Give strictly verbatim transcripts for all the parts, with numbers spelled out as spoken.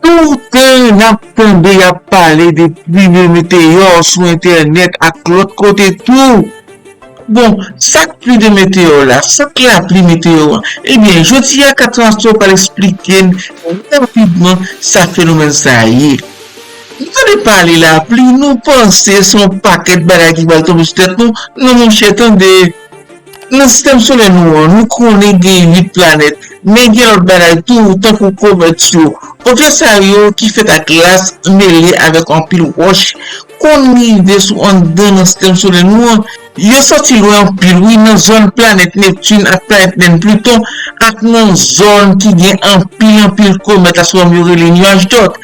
Toutan n ap tande y ap pale de pli de meteyò sou entènèt ak lòt kote tou. Bon, sa k pli de meteyò la, sa k lapli meteyò an? Ebyen, jodi a, Katran Astro pral eksplike n rapidman sa fenomèn sa a ye. Nou tande pale lapli, nou panse se yon pakèt bagay ki pral tonbe sou tèt nou. Non, monchè, tande. Nan sistèm solè nou an, nou konnen gen uit planèt, men gen lòt bagay tou, tankou komèt yo. Objè sa yo ki fèt ak glas mele avèk anpil wòch konn rive sou anndan nan sistèm solè nou an. Yo soti lwen anpil, wi, nan zòn planèt Neptin ak planèt nèn Pliton, ak nan zòn ki gen anpil, anpil komèt, astwonòm yo rele nyaj dòt.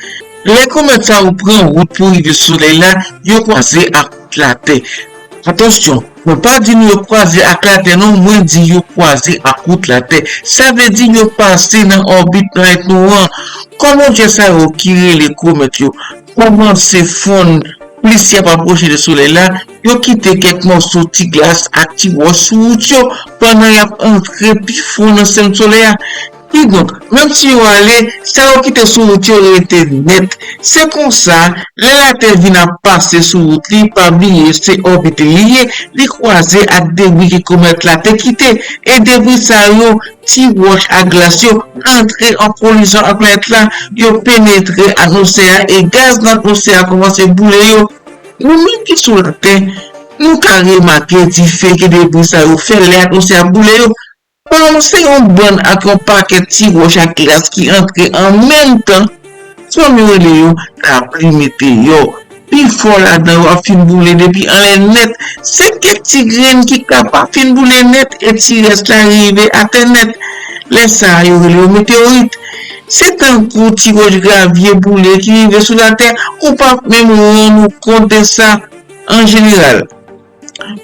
Lè komèt sa yo pran wout pou rive sou Solèy la, yo kwaze ak wout Latè. Atansyon, mwen pa di nou yo kwaze ak Latè non, mwen di yo kwaze ak wout Latè. Sa vle di yo pase nan òbit planèt nou an. Kòm objè sa yo ki rele komèt yo kòmanse fonn plis y ap apwoche de Solèy la, yo kite kèk mòso ti glas ak ti wòch sou wout yo pandan y ap antre pi fon nan sistèm solè a. Kidonk, menm si yo ale, sa yo kite sou wout yo rete nèt. Se konsa, lè Latè vin ap pase sou wout li, pa bliye se òbit li li ye, li kwaze ak debri ke komèt la te kite. E debri sa yo, ti wòch ak glas yo, antre an kolizyon ak planèt la, yo penetre atmosfè a e gaz nan atmosfè a kòmanse boule yo. Nou menm ki sou Latè, nou ka remake dife ke debri sa yo fè lè atmosfè a boule yo. Kòm se yon bann ak yon pakèt ti wòch ak glas ki antre an menm tan, fanmi rele yo lapli meteyò. Pifò ladan yo ap fin boule depi anlè nèt. Se kèk ti grenn ki ka pa fin boule nèt e ti rès la rive atè nèt. Lè sa a, yo rele yo meteyorit. Se tankou ti wòch gravye boule ki rive sou Latè, ou p ap menm rann ou kont de sa an jeneral.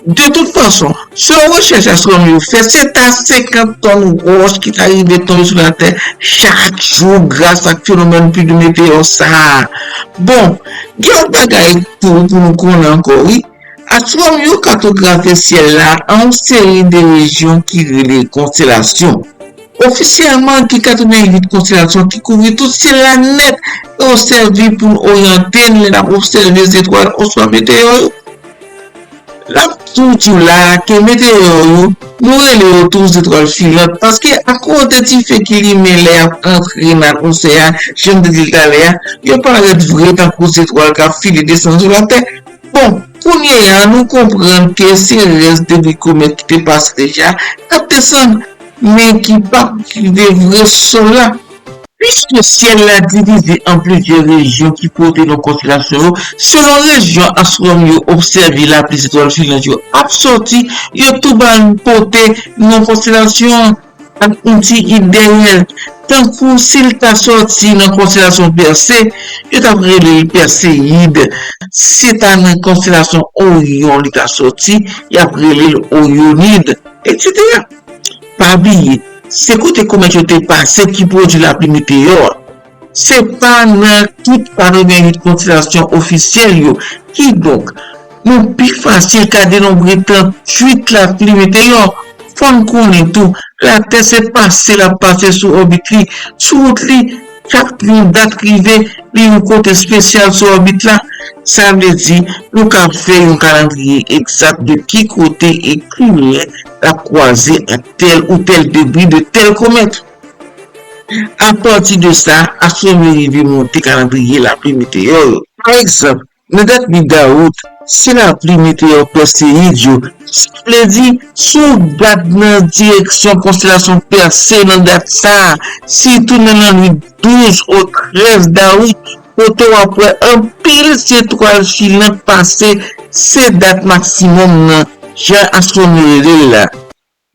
De tout fason, selon rechèch astwonòm yo fè, se ta senkant tòn wòch ki ta rive tonbe sou Latè chak jou gras ak fenomèn pli de meteyò sa a. Bon, gen yon bagay tou pou nou konnen ankò, wi. Astwonòm yo katografe syèl la an yon seri de rejyon ki rele konstelasyon. Ofisyèlman, gen katreventuit konstelasyon ki kouvri tout syèl la nèt e yo sèvi pou n oryante n lè n ap obsève zetwal oswa meteyò yo. N ap tou di w la a ke meteyò yo, nou rele yo tou zetwal filant, paske akoz de dife ki limen lè y ap antre nan atmosfè a, jan m te di l talè a, yo parèt vre tankou zetwal k ap file desann sou Latè. Bon, kounye a, nou konprann ke se rès debri komèt ki te pase deja k ap desann, men ki p ap rive vre sou sòl la. Piske syèl la divize an plizyè rejyon ki pote non konstelasyon yo, selon rejyon astwonòm yo obsève lapli zetwal filant yo ap sòti, yo tou ba n pote non konstelasyon an ak yon ti id dèyè l. Tankou si l ta sòti nan konstelasyon Pèse, yo t ap rele l Pèseyid. Si se ta nan konstelasyon Oryon li ta sòti, y ap rele l Oryonid, etsetera. Pa bliye, se kote komèt yo te pase ki pwodui lapli meteyò a. Se pa nan tout katreventuit konstelasyon ofisyèl yo. Kidonk, nou pi fasil ka denonbre tranntuit lapli meteyò. Fò n konnen tou, Latè se pase l ap pase sou òbit li. Sou wout li, chak yon dat rive, li yon kote espesyal sou òbit la. Sa vle di, nou ka fè yon kalandriye egzak de ki kote e kilè l ap kwaze ak tèl ou tèl debri de tèl komèt. Apati de sa, astwonòm yo rive monte kalandriye lapli meteyò yo. Pa egzanp, nan dat uit dawout, se lapli meteyò Pèseyid yo. Sa vle di, si w gad nan direksyon konstelasyon Pèse nan dat sa a, sitou nan lannwit douz o trèz dawout, kote w ap wè anpil zetwal filant pase, se dat maksimòm nan, jan astwonòm yo rele l la.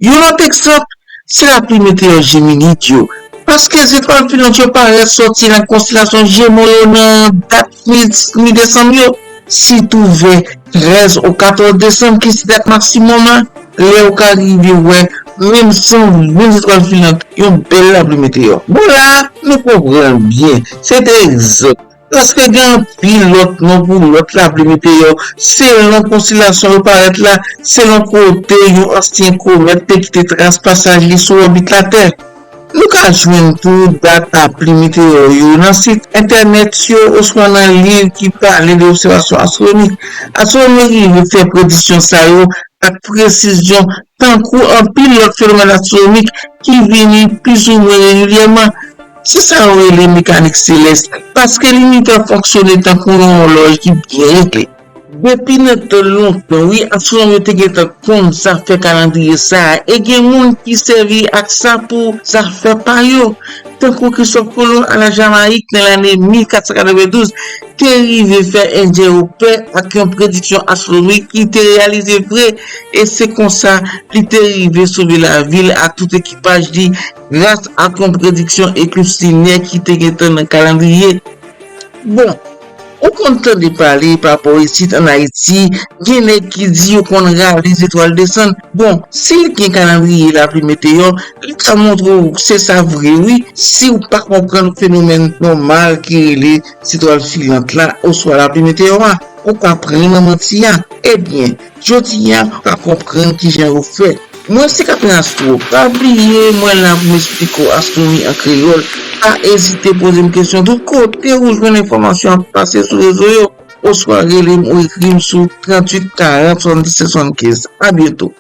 Yon lòt egzanp, se lapli meteyò Jeminid yo. Paske zetwal filant yo parèt sòti nan konstelasyon Jemo yo nan dat mi, mi desanm yo, sitou vè trèz o katòz desanm ki se dat maksimòm la, lè ou ka rive wè menm san ven zetwal filant, yon bèl lapli meteyò. Bon, la a, nou konprann byen. Se de egzanp. Paske gen anpil lòt non pou lòt lapli meteyò, selon konstelasyon yo parèt la, selon kote yon ansyen komèt te kite tras pasaj li sou òbit Latè. Nou ka jwenn tou dat apli meteyò yo nan sit entènèt yo oswa nan liv ki pale de obsèvasyon astwonomik. Astwonòm yo rive fè prediksyon sa yo ak presizyon, tankou anpil lòt fenomèn astwonomik ki vini plis ou mwen regilyèman. Se sa yo rele mekanik selès, paske linivè fonksyone tankou yon òlòj ki byen regle. Depi nan tan lontan, wi, astwonòm yo te gentan konn zafè kalandriye sa a, e gen moun ki sèvi ak sa pou zafè pa yo. Tankou Kristòf Kolon a la Jamayik nan lane mil kat san katrevendouz, te rive fè Endyen yo pè ak yon prediksyon astwonomik ki te reyalize vre, e se konsa li te rive sove lavi l ak tout ekipaj li gras ak yon prediksyon eklips linè ki te gentan nan kalandriye. Bon, ou konn tande pale pa bò isit ann Ayiti, gen nèg ki di yo konn rale zetwal desann. Bon, si l gen kalandriye lapli meteyò, li ka montre w se sa vre wi, si w pa konprann fenomèn nòmal ki rele zetwal filant la oswa lapli meteyò a, ou ka pran nan manti a. Ebyen, jodi a, ou ka konprann kijan yo fè. Mwen se Kapten Astro. Pa bliye, mwen la pou m esplike w astwonomi an kreyòl. Pa ezite poze m kesyon. Tout kote ou jwenn enfòmasyon ap pase sou rezo yo, oswa rele m ou ekri m sou tranntuit karant swasanndisèt swasannkenz. A byento.